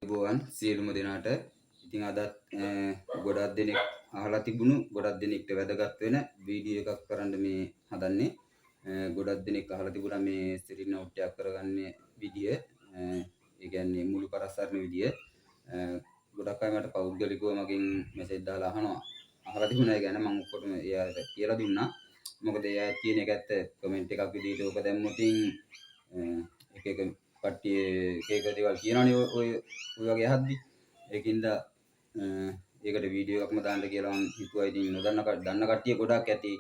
ආයුබෝවන් සියලුම දෙනාට. ඉතින් අදත් ගොඩක් දෙනෙක් අහලා තිබුණු, ගොඩක් දෙනෙක්ට වැදගත් වෙන වීඩියෝ එකක් කරන්න මේ හදන්නේ. ගොඩක් දෙනෙක් අහලා තිබුණා මේ ස්ක්‍රීන් අවුට් එකක් කරගන්න විදිය, ඒ කියන්නේ මුළු පරස් අරින විදිය. ගොඩක් අය මට පෞද්ගලිකව මගෙන් මැසේජ් දාලා අහනවා. අහලා තිබුණා. ඒ ගැන මම ඔක්කොටම ඒ අයට කියලා දුන්නා. මොකද ඒ අය කියන එක ඇත්ත. කමෙන්ට් එකක් විදිහට ඔක දැම්මොත් එක එක කට්ටිය එක එක දේවල් කියනවනේ ඔය ඔය වගේ අහද්දි. ඒකින්ද ඒකට වීඩියෝ එකක්ම දාන්න කියලා මං හිතුවා. ඉතින් නොදන්න දන්න කට්ටිය ගොඩක් ඇති.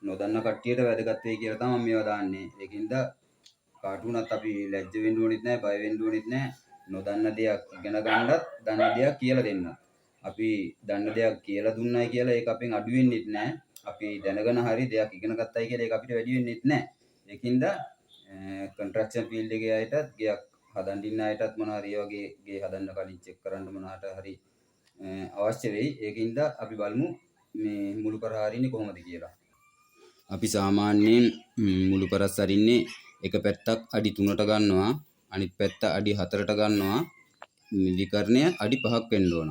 නොදන්න කට්ටියට වැදගත් වෙයි කියලා තමයි මේවා දාන්නේ. ඒකින්ද කාට වුණත් අපි ලැජ්ජ වෙන්න ඕනෙත් නෑ, බය වෙන්න ඕනෙත් නෑ. නොදන්න දෙයක් ඉගෙන ගන්නත්, දන්න දෙයක් කියලා දෙන්නත්. අපි දන්න දෙයක් කියලා දුන්නයි කියලා ඒක අපෙන් අඩු වෙන්නෙත් නෑ. අපි දැනගෙන හරි දෙයක් ඉගෙන ගත්තයි කියලා ඒක අපිට වැඩි වෙන්නෙත් නෑ. ඒකින්ද කන්ස්ට්‍රක්ෂන් ෆීල්ඩ් එකේ අයටත්, ගෙයක් හදන්න ඉන්න අයටත්, මොන හරි ඒ වගේ ගේ හදන්න කලින් චෙක් කරන්න මොනවාට හරි අවශ්‍ය වෙයි. ඒකින්ද අපි බලමු මේ මුළු පර අරින්නේ කොහොමද කියලා. අපි සාමාන්‍යයෙන් මුළු පරස් අරින්නේ එක පැත්තක් අඩි 3ට ගන්නවා, අනිත් පැත්ත අඩි 4ට ගන්නවා, විකර්ණය අඩි 5ක් වෙන්න ඕන.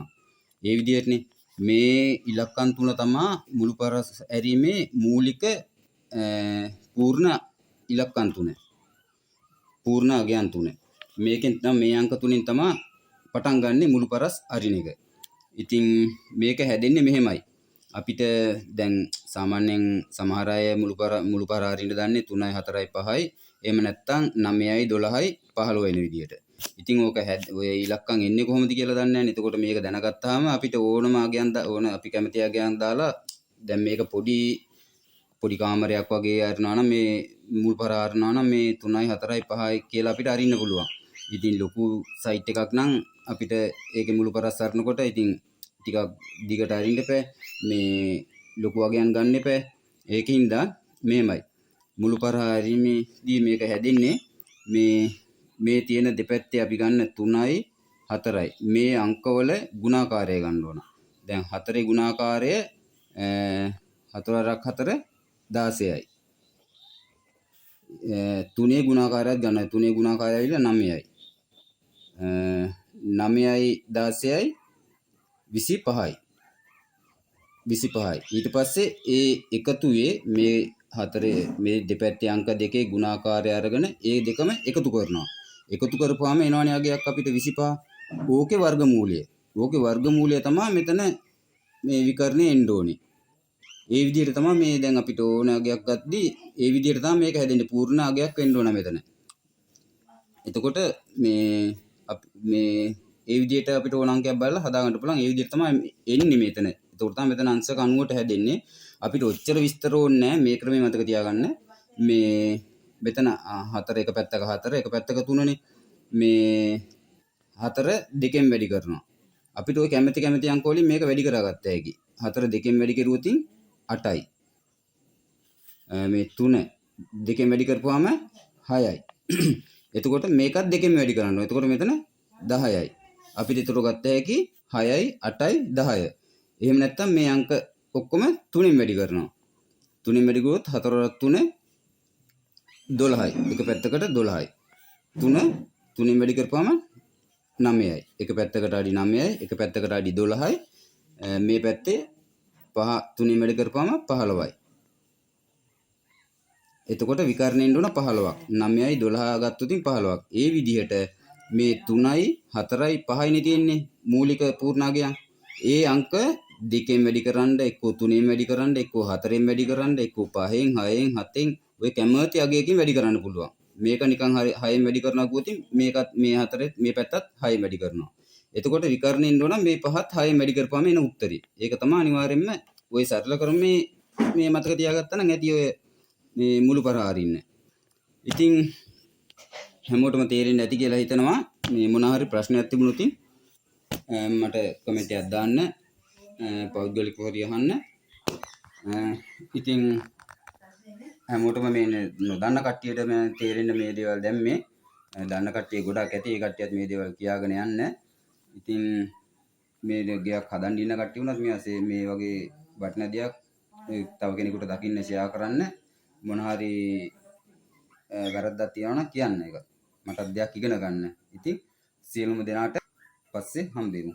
ඒ විදිහටනේ. මේ ඉලක්කම් තුන තමා මුළු පරස් ඇරීමේ මූලික පූර්ණ ඉලක්කම් තුන. පූර්ණ අගයන් තුන. මේකෙන් තමයි, මේ අංක තුනෙන් තමා පටන් ගන්නෙ මුළු පරස් අරින එක. ඉතින් මේක හැදෙන්නේ මෙහෙමයි. අපිට දැන් සාමාන්‍යයෙන් සමහර අය මුළු පර අරින්න දන්නේ 3යි 4යි 5යි, එහෙම නැත්නම් 9යි 12යි 15 වෙන විදියට. ඉතින් ඕක ඔය ඉලක්කම් එන්නේ කොහොමද කියලා දන්නේ නැහැ නේ. එතකොට මේක දැනගත්තාම අපිට ඕනම අගයන්, ඕන අපි කැමති අගයන් දාලා, දැන් මේක පොඩි පොඩි කාමරයක් වගේ අරිනවා නම්, මේ මුල් පර අරිනවා නම්, මේ 3යි 4යි 5යි කියලා අපිට අරින්න පුළුවන්. ඉතින් ලොකු සයිට් එකක් නම් අපිට ඒකේ මුළු පරස් අරනකොට ඉතින් ටිකක් දිගට අරින්න එපා. මේ ලොකු අගයන් ගන්න එපා. ඒකින්ද මෙහෙමයි. මුළු පර අරීමේදී මේක හැදෙන්නේ මේ මේ තියෙන දෙපැත්තේ අපි ගන්න 3යි 4යි මේ අංකවල ගුණාකාරය ගන්න ඕන. දැන් හතරේ ගුණාකාරය 4 වරක් 4 16යි. තුනේ ගුණාකාරයත් ගන්නවා. තුනේ ගුණාකාරය ඇවිල්ලා 9යි. 9යි 16යි 25යි. 25යි. ඊට පස්සේ ඒ එකතුවේ මේ හතරේ මේ දෙපැත්තේ අංක දෙකේ ගුණාකාරය අරගෙන ඒ දෙකම එකතු කරනවා. එකතු කරපුවාම එනවනේ අගයක් අපිට 25. ඕකේ වර්ගමූලය. ඕකේ වර්ගමූලය තමයි මෙතන මේ විකර්ණය එන්න ඕනේ. ඒ විදිහට තමයි මේ දැන් අපිට ඕන අගයක් ගද්දි ඒ විදිහට තමයි මේක හැදෙන්නේ. පූර්ණ අගයක් වෙන්න ඕන මෙතන. එතකොට මේ මේ ඒ විදිහට අපිට ඕන අංකයක් බලලා හදාගන්න පුළුවන්. ඒ විදිහට තමයි එන්නේ මෙතන. එතකොට තමයි මෙතන අංශක 90ට හැදෙන්නේ. අපිට ඔච්චර විස්තර ඕනේ නෑ. මේ ක්‍රමය මතක තියාගන්න. මේ මෙතන හතර එක පැත්තක හතර එක පැත්තක තුනනේ. මේ හතර දෙකෙන් වැඩි කරනවා. අපිට ඔය කැමති කැමති අංක වලින් මේක වැඩි කරගත්ත හැකි. හතර දෙකෙන් වැඩි කෙරුවොත් 8යි. මේ තුන දෙකෙන් වැඩි කරපුවාම 6යි. එතකොට මේකත් දෙකෙන් වැඩි කරන්න ඕනේ. එතකොට මෙතන 10යි. අපිට ඒතර ගත්ත හැකි 6යි 8යි 10. එහෙම නැත්නම් මේ අංක ඔක්කොම තුනෙන් වැඩි කරනවා. තුනෙන් වැඩි කරුවොත් 4 වරක් 3 12යි. එක පැත්තකට 12යි. තුන තුනෙන් වැඩි කරපුවාම 9යි. එක පැත්තකට අඩි 9යි, එක පැත්තකට අඩි 12යි. මේ පැත්තේ පහ තුනෙන් වැඩි කරපුවාම 15යි. එතකොට විකර්ණයෙන් එන්න ඕන 15ක්. 9යි 12 ගත්තොත් 15ක්. ඒ විදිහට මේ 3යි 4යි 5යි නේ තියෙන්නේ මූලික පූර්ණාගයන්. ඒ අංක දෙකෙන් වැඩි කරන්න, එක්කෝ තුනෙන් වැඩි කරන්න, එක්කෝ හතරෙන් වැඩි කරන්න, එක්කෝ පහෙන්, හයෙන්, හතෙන්, ඔය කැමති අගයකින් වැඩි කරන්න පුළුවන්. මේක නිකන් හරි හයෙන් වැඩි කරනවා කිව්වොත් මේකත් මේ හතරෙත් මේ පැත්තත් හයෙන් වැඩි කරනවා. එතකොට විකර්ණයෙන් ඕන මේ පහත් හයෙන් වැඩි කරපුවාම එන උත්තරේ. ඒක තමයි අනිවාර්යයෙන්ම ඔය සරල ක්‍රමේ. මේ මතක තියාගත්තා නම් ඇති ඔය මේ මුළු පර අරින්න. ඉතින් හැමෝටම තේරෙන්න ඇති කියලා හිතනවා. මේ මොන හරි ප්‍රශ්නයක් තිබුණොත් මට කමෙන්ට් එකක් දාන්න. පෞද්ගලිකව හරි අහන්න. ඉතින් හැමෝටම මේ නොදන්න කට්ටියට මේ තේරෙන්න මේ දේවල් දැම්මේ. දන්න කට්ටිය ගොඩක් ඇති. ඒ කට්ටියත් මේ දේවල් කියාගෙන යන්න. ඉතින් මේ ගෙයක් හදන්න ඉන්න කට්ටිය වුණත් මේ මේ වගේ වටින දෙයක් තව කෙනෙකුට දකින්න ෂෙයා කරන්න. මොන හරි වැරද්දක් තියෙනවා නම් කියන්න ඒක. මටත් දෙයක් ඉගෙන ගන්න. ඉතින් සියලුම දෙනාට පස්සේ හම්බෙමු.